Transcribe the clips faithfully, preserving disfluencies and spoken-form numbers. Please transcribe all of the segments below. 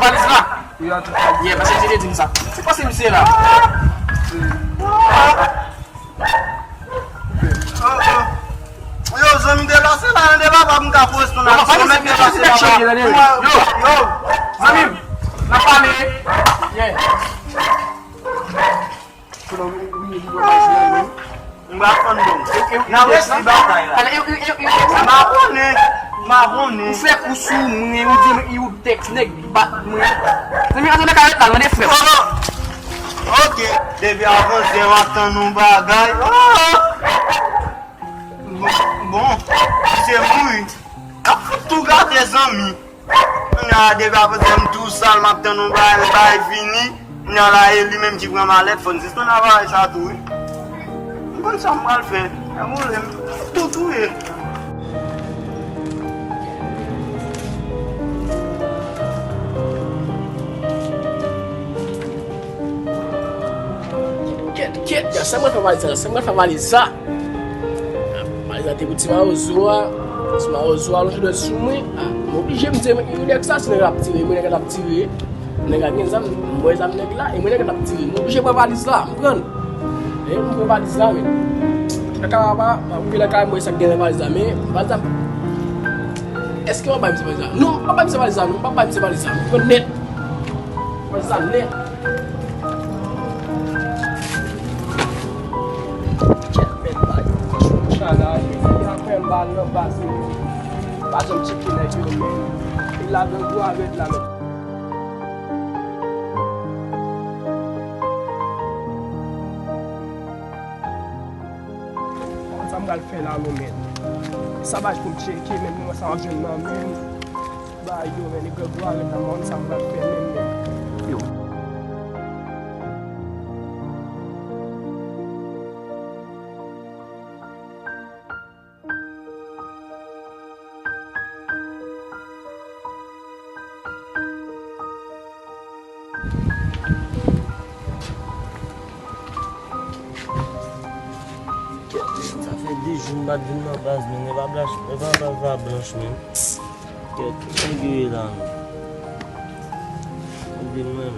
Valiz la. Wi, an tou ka. Yeah, paske misye te di m sa. Se paske misye la. Oh, oh. Yo, zanmi, deplase la, nan deba pa m ka koresponn ak yo, men deplase la. Yo, yo, zanmi m, n ap pale. Yeah. M pa konn bon. N ap resi batay la. M pa konnen. M pa konnen. Ou fè kou sou mwen, ou di m, ou tèks nèg bat mwen. Zanmi, ann nou ka ret la, tande frè. Ok, depi avan zè w ap tann yon bagay. Oh! Bon, bon, misye mouri. N ap fout tou gate, zanmi. Kounye a, depi avan zè m tou sal, m ap tann yon bagay, yon bagay fini. Kounye a la, e li menm ki pran malèt, fò n sispann aparèy sa tou, wi. M konn sa m pral fè. Lè m boule m, tou touye. Kèt, kèt, sa mwen fè valiz sa, sa mwen fè valiz sa. Valiz la te pou ti mawozo a, ti mawozo a lonje dwèt sou mwen. M oblije m di, mwen, nèg sa, se nèg la ap tire, mwen nèg la ap tire. Nèg la gen zam, m wè zam nèg la, e mwen nèg la ap tire. M oblije pran valiz la, m pran l. E m pran valiz la, men. Lakay papa, m ap rive lakay, m wè sa k gen nan valiz la, men valiz la. Èske w ap bay misye valiz la? Non, m p ap bay misye valiz la, non, m p ap bay misye valiz la. M pran nèt. Valiz la nèt. Kèt men bagay. Chala, jezi, apre m ba l nan baz, men. Pa janm tcheke nèg yo, men. E la, grangou a rèd la, men. Sa m pral fè la, non, men. Sa bay pou m tcheke, men, mwen sa w ap jwenn nan men m. Bay yo, men, li grangou a rèd la, men, sa m pral fè, men, men. Yo. Kèt, sa fè de jou m pa t vin nan baz, men e pa blanch, e pa baz la blanch, men. Kèt, nèg yo ye la, men. Nèg yo menm.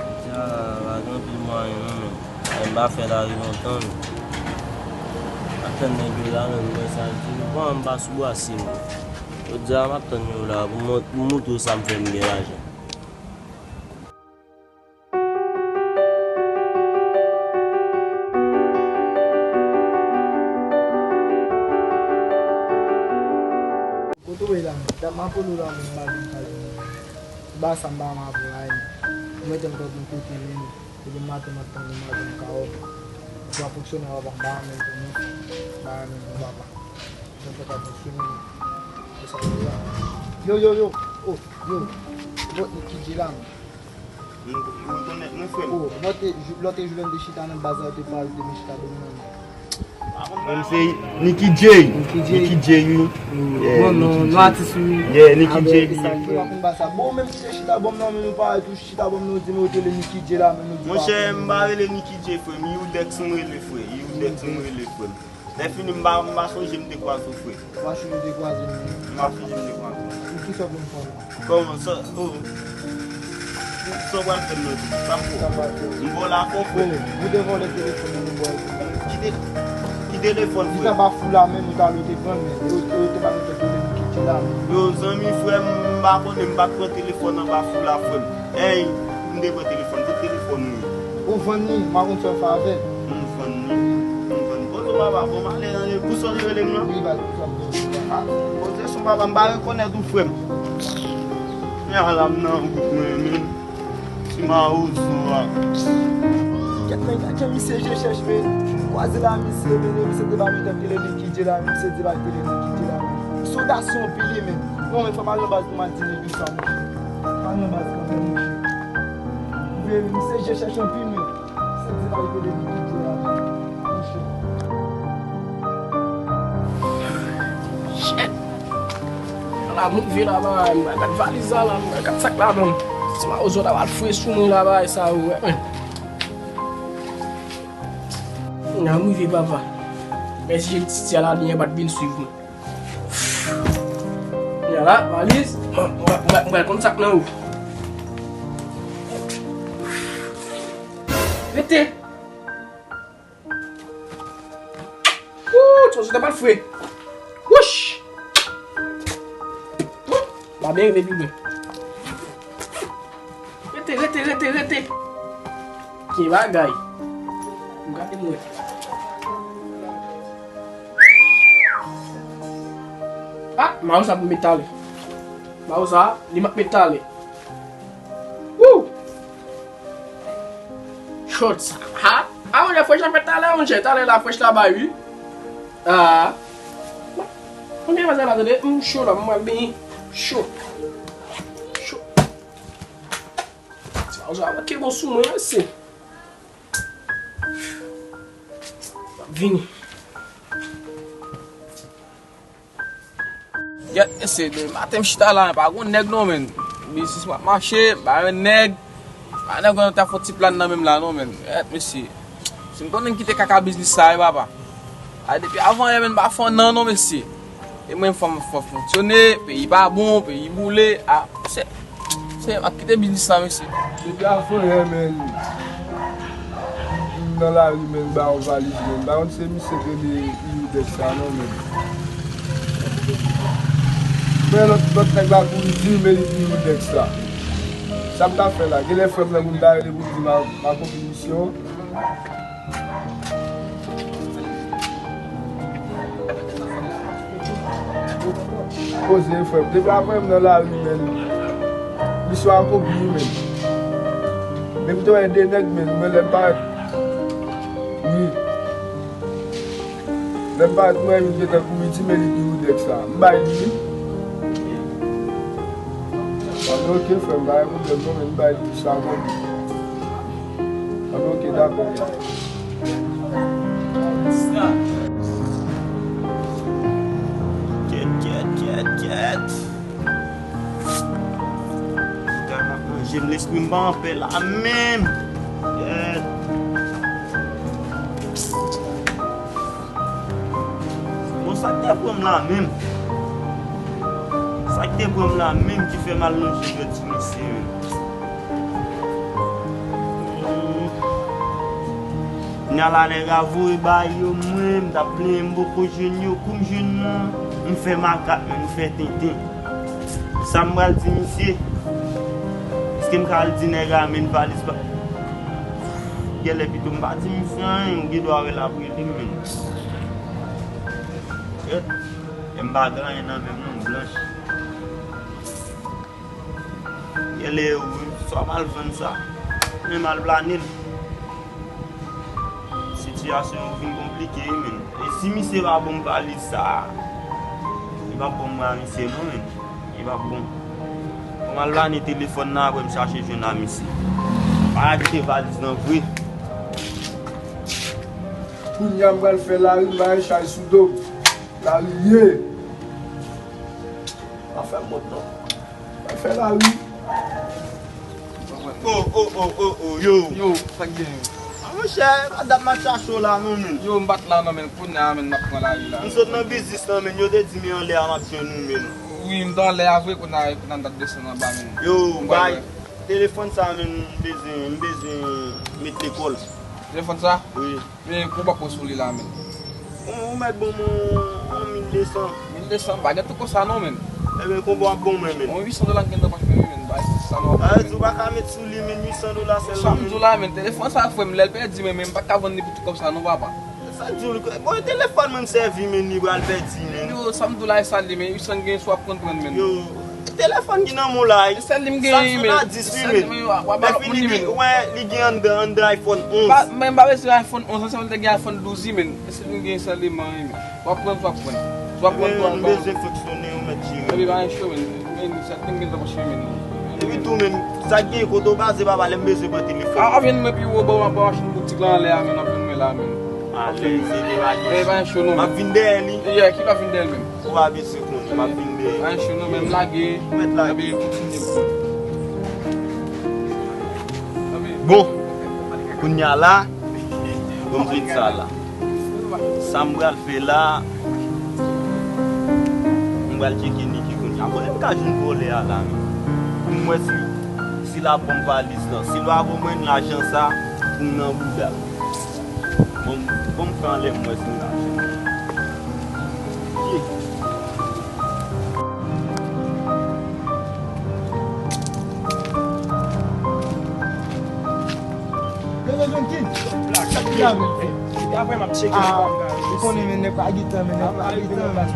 Jodi a la, pa gen anpil mwayen non, men. Men m pa fè lari lontan, men. M ap tann nèg yo la, men m wè sa di, m pa, m pa sou brase, non. Jodi a, m ap tann yo la pou m, pou m montre w sa m fè m gen lajan. Kote w ye la, men? Dat m ap rele w la, men, m pa jwenn w. Ba sa m pa renmen avè w la, men. Ou mete m tankou yon kote, men. Depi maten, m ap tann ou, madanm Kawòm. Ou pa fonksyone, papa, m pa renmen l tou, non. M pa renmen l tou, papa. Jan w fè ka fonksyone, men. Se sa w ye la. Yo, yo, yo. Oh, yo. Bon, Nicky J la, men. M, m rekonèt mwen, frè m. Oh, lòt te, jou, lòt te jou lè m te chita nan baz la, yo te pale de m chita dòmi nan men. Mwen se Nicky J. Nicky J. Nicky J, wi. Mm. Yeah, bon, non, Nicky J. Non, atis, wi. Yeah, Nicky J. Bon, menm si se chita bò m nan, men nou pa tou chita bò m nan, ou di m ou te rele Nicky J la, men nou di pa. Monchè, m pa rele Nicky J, frè m. Iudex m rele, frè. Iudex m rele, frè m. Lè fini, m pa, m pa sonje m te kwaze w, frè. M pa sonje m te kwaze w, non. M pa sonje m te kwaze w. Pou ki sa pou m fè la? Kòman sa? Oh. Sa w pral fè m nan tou? Sa m fè w? Sa m pral fè w? M vòlè avè w, frè. Oh, ou te vòlè telefòn nan, ou vòlè telefòn. Ki te-, ki telefòn, frè? Ki sa pa fou la menm, ou ta lè te pran l, men. Yo, yo te ba nou tèt pwoblèm ki te la, men. Yo, zanmi, frè m, m pa konnen, m pa t pran telefòn anba fou la, frè m. Ey, m te pran telefòn, tout telefòn mwen. Ou vann li, m pa konn sa w fè avè l. M vann li, m vann li. Poze w papa, bon, m ale nan le, pou sa w te rele m nan? Wi, bay pou sa m te rele w. Ah, poze son papa, m pa rekonèt ou, frè m. Men ala m nan wout mwen, men. Ti mawozo a. Kèt nèg la, jan misye je chèch, men. Kwaze la, misye, men, misye te ba m tèt tele li ki Dye la, misye di bay tele li ki Dye la. Sodasyon anpil, men. Non, men fò m al nan baz pou m al di nèg yo sa, monchè. Al nan baz kanmenm, monchè. Vre, misye je chèch anpil, men. Se di bay tele li ki Dye la, monchè. Shit! La m rive la, ba, m gad valiz la, la, m gad sak ladan l. Si mawozo ta pral fre sou mwen la, ba, sa ou wè, men. La m rive, papa. Mèsi, Jezi, si a la, li pa t vin swiv mwen. Kounye a la, valiz, mwen, mwen, mwen, mwen pral konn sa k nan ou. Rete. Wouch, sa ta pral fre. Wouch. Wouch, pa byen rive pi lwen. Rete, rete, rete, rete. Ki bagay. M gade mwen. Ah, mayo sa pou m met talè. Mayo sa, li m ap met talè. Woo! Short sa. Ha? Ah, monchè, frèch la fèt talè, monchè. Talè la, frèch la bay, wi. Ah. Konbyen fwa sa la, tande? M cho la, m pral benyen. Cho. Cho. Sa, sa, ok, bon, sou mwen, se. M ap vini. Gèt, mesye, depi maten m chita la, pa gon nèg non, menn. Biznis mwen ap mache, m pa jwenn nèg. Pa nèg, mwen ta fè yon ti plan nan menm la non, menn. Gèt, mesye. Si m konnen m kite kaka biznis sa, wi, papa. A, depi avan yè, menn, m pa fè nan non, mesye. E mwen, fò m, fò m fonksyone, peyi pa bon, peyi boule. A, se, se, m ap kite biznis sa, mesye. Depi avan yè, menn. M nan lari, menn, ba yon valiz, menn. Ba yon se misye k rele Iridèk sa, non, menn. Men lòt, lòt nèg la kouri di m e li Iridèk sa. Sa m ta fè la? Genlè frè m nan moun ta rele pou l di m a, m akonpli misyon. Poze, frè m. Depi avan m nan lari, menn. Misyon akonpli, menn. Depi te wè de nèg, menn, mwen lè m parèt. Wi. Lè m parèt, mwen youn gentan kouri di m e li Iridèk sa. M bay li, wi. Anben, ok, frè m, pa gen pwoblèm, non, menn, m bay li sa, mwen. Anben, ok, dakò. Kèt, kèt, kèt, kèt. Chita m ap manje m, lespri m pa anpè la menm. Kèt. Bon, sa k te pran m la menm? Sa k te pran m la menm ki fè m al lonje dwèt sou misye menm? Kounye a la nèg a voye bay yo, mwen, m t ap plenyen m poko jwenn yo. Kou m jwenn nan, m fè makak, men m fè tenten. Sa m pral di misye? Èske m ka al di nèg a, men valiz pa. Genlè pito m pa di misye anyen, ou gen dwa wè l ap rele m, men. Kèt, e m pa gen anyen nan men m non, m blanch. Genlè wi, swa m al vann sa, men m al plane l. Sitiyasyon yo vin konplike wi, menn. E si misye pa ban m valiz sa, li p ap ban m mwen a misye non, menn. Li p ap bon. Bon, m al plane telefòn nan, apre m chache jwenn a misye. Pa kite valiz nan vre. Kounye a m pral fè lari, m pa gen chay sou do m. Lari ye. Pa fè m wont non. Pa fè lari. Oh, oh, oh, oh, oh, yo. Yo, sa k gen? A, monchè, pa dat m ap chache w la non, menn. Yo, m pa t la non, menn. Kounye a, menn, m ap pran lari la. M sot nan biznis lan, menn. Yo te di m anlè a m ap jwenn ou, menn. Wi, m t anlè a vre, kounye a, kounye a m t ap desann anba, menn. Yo, bay telefòn sa, menn, m bezwen, m bezwen met lekòl. Telefòn sa? Wi. Men konbyen w ap pran sou li la, menn? Bon, ou mèt ban m yon, yon mil de san. Mil de san? Pa gen twò konsa non, menn. Ebyen, konbyen w ap ban mwen, menn? Yon uit san dola m gen nan pòch mwen, wi, menn. Bay sa non. A, di w pa ka met sou li, menn, uit san dola sèlman, menn. Sa m di w la, menn. Telefòn sa, frè m, lè l pèdi, men, men m pa ka vann li pou twò kòb sa non, papa. Sa k di w, bon, telefòn mwen sèvi, menn, li pral pèdi, menn. Yo, sa m di w la, e sa li, men, uit san gen, si w ap pran, pran, menn. Yo, telefòn ki nan men w la, e sèl li m genyen, menn. Samsung a dis, wi, menn. Lè fini, li, wè, li gen anndan, anndan iPhone onz. Men m pa bezwen iPhone onz, non, sèlman li te gen iPhone douz, wi, menn. E sèl li m genyen, sèl li m genyen, menn. W ap pran, w ap pran. W ap pran, w ap pran. Bezwen fonksyone, ou mèt jere. Epi pa gen cho, menn. Men, sa k te gen nan pòch mwen, menn. Epi tou, menn, sa k gen kote w pase, papa, lè m bezwen pran telefòn. A, w ap jwenn mwen pi wo, bò, bò machin boutik la anlè a, menn, w ap jwenn mwen la, menn. Alèz, e pa gen cho non, menn. M ap vin dèyè li. Yeah, ki pa vin dèyè l menm? Ou pa bezwen konnen, m ap vin dèyè. Pa gen cho non, menn, m lage. Ou mèt lage. Epi kontinye. Bon, kounye a la, bon, m di sa la. Sa m pral fè la, m pral tcheke Niki konn A kote m ka jwenn vòlè a la menm? Pou m wè si, si l ap ban m valiz lan. Si l pa ban mwen lajan sa, pou m nan bouda l. Bon, bon, m pran lè m wè si m ka jwenn. Ye. Yo, yo, jwenn kid. La, chak la, men. Apre m ap tcheke. Ah, ou konnen, men, nèg pa gen tan, men, nèg pa gen tan.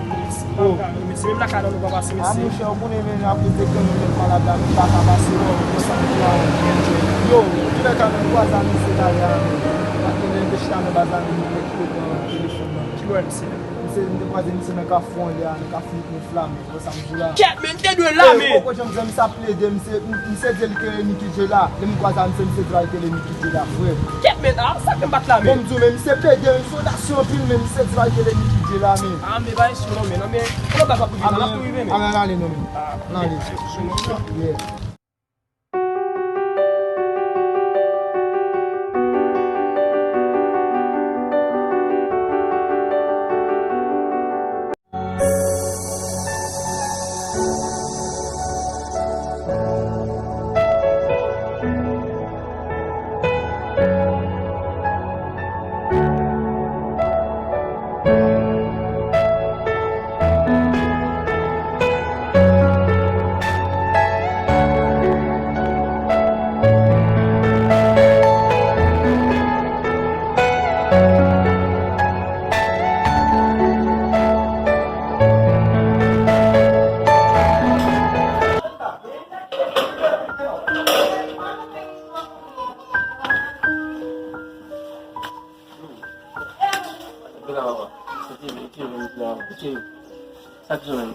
Oh. Se menm lakay la nou pa pase, mesye. Ah, monchè, ou konnen, men, apre te gen yon nèg malad la, nou pa ka pase, non, nou konsa nou la. Yo, nou fè ka, nou kwaze a, mesye, talè a, men. Paske lè nou te chita nan baz la, nou te pran telefòn nan. Ki lè, mesye? Misye, nou te kwaze misye nan kafou anlè a, nan kafou Nèf la, men, wè sa m di w la. Kèt, men, m te dwe la, men. Poko janm fè, misye ap plede, misye, misye di li te rele Nicky J la. Lè m kwaze a misye, misye di li te rele Nicky J la, frè. Kèt, men, ah, sa fè m pa t la, men. Bon, m di w, men, misye pede, misye odasye anpil, men, misye di li te rele Nicky J la, men. Ah, men, bay sou non, men, non, men, konnen baz ap rive, men, ap rive, men. Ann ale, ann ale, non, men. Ah, ann ale. Yeah. Anpil a papa. Kote, kote, kote, kote. Sa k sou menm?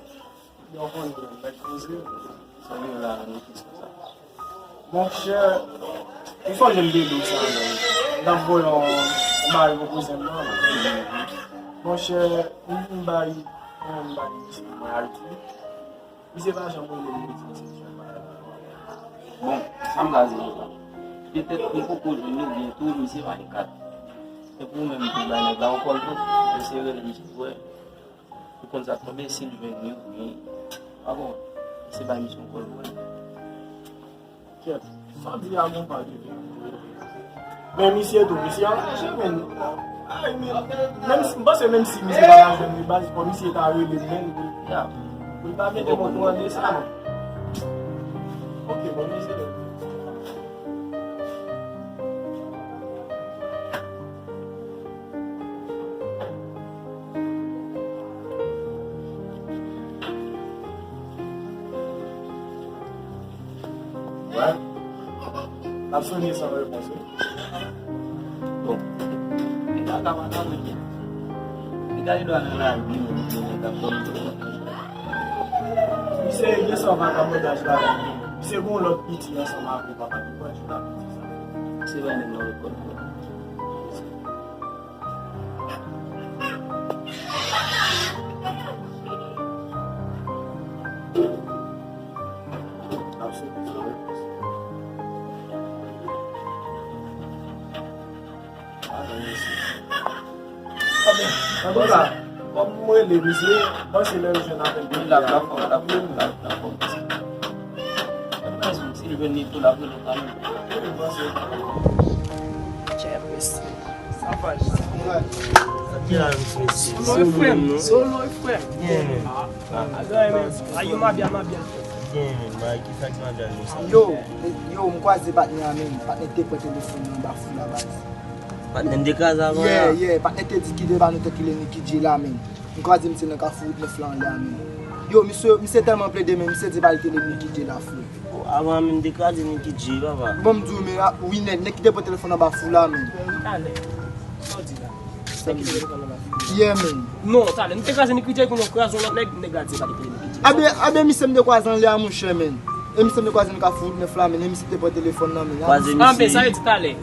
Yo konn mèt poze. Sa gen la, nou fis konsa. Monchè, ou sonje m te di w sa, men. M t ap voye yon, yon mari pou kouzen m nan. Monchè, m vin bay, m bay misye mwen Ayiti. Misye pa janm rele m, li di misye janm pa rele m. Bon, sa m ka di nou la. Petèt m poko jwenn li, oubyen tou, misye pa gen kat. Se pou ou menm pou bay nèg la yon kòl tou, eseye rele misye pou wè. Ou konn sa k tonbe, si l jwenn li, oubyen, pa bon, misye bay misye yon kòl pou wè. Kèt, sa w di a bon pa de. Men misye tou, misye anraje, men. Ay, men, menm si, m panse menm si misye pa ta jwenn li, baz, fò misye ta rele m, men, pou, pou l pa mete m okouran de sa, non. Ok, bon, misye. Wè. L ap sone san repons, wi. Bon. Li pa ka pa ka mwen byen. Li ka gen dwa nan lavi, men li gen nèg k ap fè m. Misye gen sa vagabondaj la. Misye gen yon lòt piti ansanm avè papa li. Bon, jodi a piti sa. Se pa nèg nan lekòl. Antouka, kòm mwen rele misye, m panse lè l jwenn avè l. Wi, l ap, l ap fè, l ap fè, l ap, l ap fè. Mwen panse si l jwenn li tou, l ap rele kanmenm. Wi, m panse. Chè, mesye. Sa fach. Sa ki la, mesye? Solo, frè m. Solo, frè m. Byen. Ah, ah, men. Ayo, mabya, mabya. Byen, men. Bay, ki sa ki mabya, nou sa? Yo, yo, m kwaze patnè a, men. Patnè te pran telefòn nan anba foul la, baz. Patnè m te kraze avan la. Yeah, yeah. Patnè te di ki de ba nou te kile Nicky J la, men. M kwaze misye nan kafou wout nèf la anlè a, men. Yo, misye, misye tèlman plede, men misye di pa l te rele Nicky J la, frè. Bon, avan menm te kraze Nicky J, papa. Bon, m di w, men, a, wi, nèg, nèg ki te pran telefòn anba foul la, men. Talè. Sa w di la? Nèg ki te pran telefòn anba foul la. Yeah, men. Non, talè. Nou te kraze Nicky J, kounye a kraze yon lòt nèg, nèg la di pa te rele Nicky J. Abe, abe, misye m te kwaze anlè a, monchè, men. E misye m te kwaze nan kafou wout nèf la, men. E misye te pran telefòn nan, men. Kwaze misye. Anben, sa vle di talè.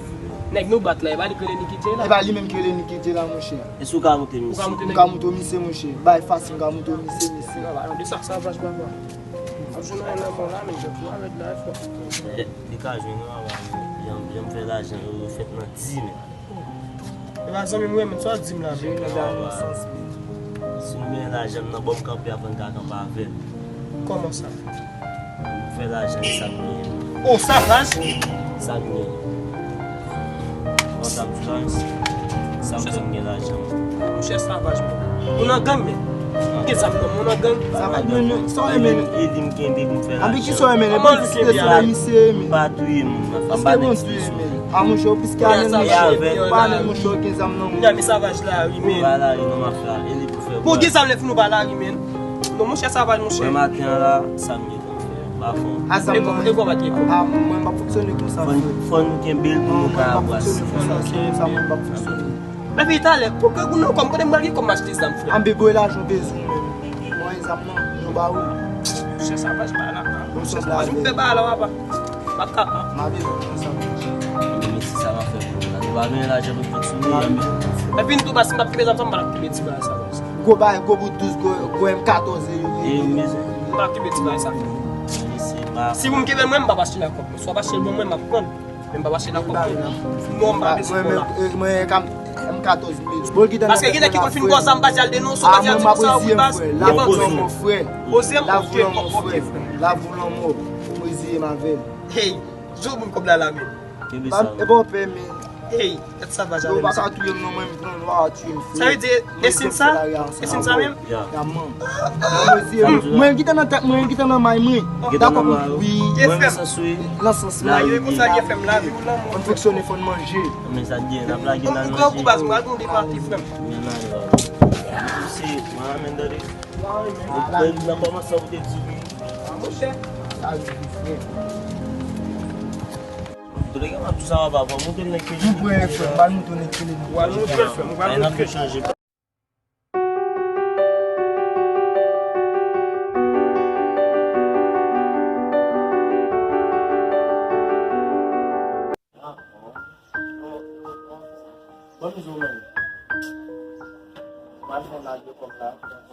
Nèg nou bat la, e pa li k rele Nicky J la? E pa li menm ki rele Nicky J la, monchè. Èske w ka moute misye? Ou ka moute nèg? M ka moute misye, monchè. Bay fasil, m ka moute misye, mesye. Non, pa de sa, sa fach, papa. Ap jwenn anyen nan men w la, men, jwèt la rèd la, e fò. Li ka jwenn, non, papa. Jan, jan m fè lajan yo, yo fèt nan di men. E pa zanmi m, wi, men sa w di m la, men. Jwenn nan sans, men. Si m gen lajan m nan, bon, m kanpe avan n ka kanpe avè l. Kòman sa? Pou fè lajan, e sa m genyen. O, savaj? Sa m genyen. Bon, sa m fè, sa m fè m gen lajan. Monchè, savaj, men. Ou nan gang, men. Ou gen zam nan men w nan gang. Savaj, men, men, sa w renmen? E li m kenbe pou m fè lajan. Anpi ki sa w renmen? Kòman l kenbe a? Misye renmen. M pa touye moun, anfen, m pa nèg ki touye moun. A, monchè, ou plis ke Amèn, monchè. Ou pa Amèn, monchè, ou gen zam nan men w. Kounye a, men savaj la, wi, men. Ba la, wi, non, m ap fè. E li pou fè. Bon, gen zam lè fini, ou pa lari, men. Non, monchè, savaj, monchè. Mwen maten an la, sa m gentan fè. M pa fè. A, sa mwen, e kòb, e kòb. A, mwen, m p ap fonksyone konsa, frè. Fò n kenbe l pou nou ka brase. Mwen, m p ap fonksyone konsa, se konsa mwen p ap fonksyone. Epi talè, pou ke nou nan kòm, kote m pral gen kòm m achte zam, frè? Anbe, boy, lajan w bezwen menm. Mwen, zam nan, nou ba ou. Monchè, savaj, ba la. Monchè, savaj, ou fè ba la, papa. M ap ka. M ap bezwen konsa. Mesye, sa m ap fè pou nou la. Nou pa gen lajan pou fè sou nou, anbe. Epi m tou ba, si m t ap kenbe zam sa, m pa t ap kenbe ti bagay sa konsa. Gwo bagay, gwo bout douz, gwo, gwo M katòz e yo. E, mesye. M pa t ap kenbe ti bagay sa. Mesye, pa. Si pou m kenbe l mwen, m p ap achte l ak kòb mwen. Si w ap achte l ban mwen, m ap pran l. Men m p ap achte l ak kòb mwen. Non, m pa bezwen kòb la. Mwen, mwen, mwen, M katòz mil. Bon, ki tan. Paske gen nèg ki konn fin bò zam, pa di al denonse w, pa di al di konsa, ou pi bas. Lavi w lanmò, frè. Lavi w lanmò, frè. Lavi w lanmò, frè. Mwen reziye m avè l. Hey, di w moun kòb la la men. Kenbe sa. E pa w pè, men. Hey, tèt savaj avè m. Yo pa ka touye m non, mwen, m pran lwa a touye m, frè. Sa vle di, e sin sa? E sin sa menm? Ya, man. Mwen reziye m. Mwen gentan nan tèt mwen, gentan nan may mwen. Dakò pou wi. Mwen nan sans wi. Nan sans may. Yo konsa, yo fè m lavi w lanmò. Ann fonksyone, fò n manje. Men sa t gen, n ap lage nan manje. Ou pran kou baz, m pral pran de pati, frè m. Men nan yo. Se mwen menm, tande. Ou pran nan kòmanse pou te di wi. A, monchè. Sa rive, frè. Tou lè gen ap di sa, papa, bon, moute nèg kele. M pran frè m, m pral moute nèg kele. Ou al moute frè m, ou pral moute. Chanje. Bon, bizou, men. Mwen fè lage kòb la.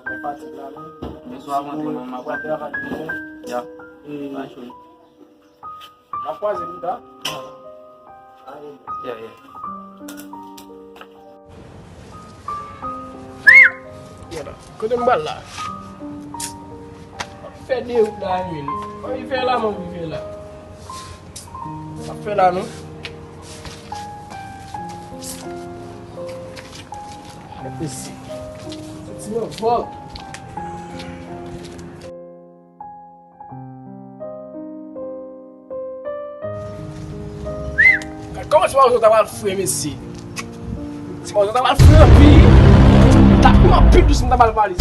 Mwen fatig la, men. Bonswa, mwen, mwen, mwen. Ya. E, mwen. N ap kwaze pita. Yeah, yeah. Kote m pral la? M ap fè de wout la, men. Anvi fè la, m anvi fè la. M ap fè la, non. Mèt isi. Ti mwen fò. Kòman se pa ou ta pral fre, mesye? Se pa ou ta pral fre anpil. Ta fre anpil dous, m ta pral pale.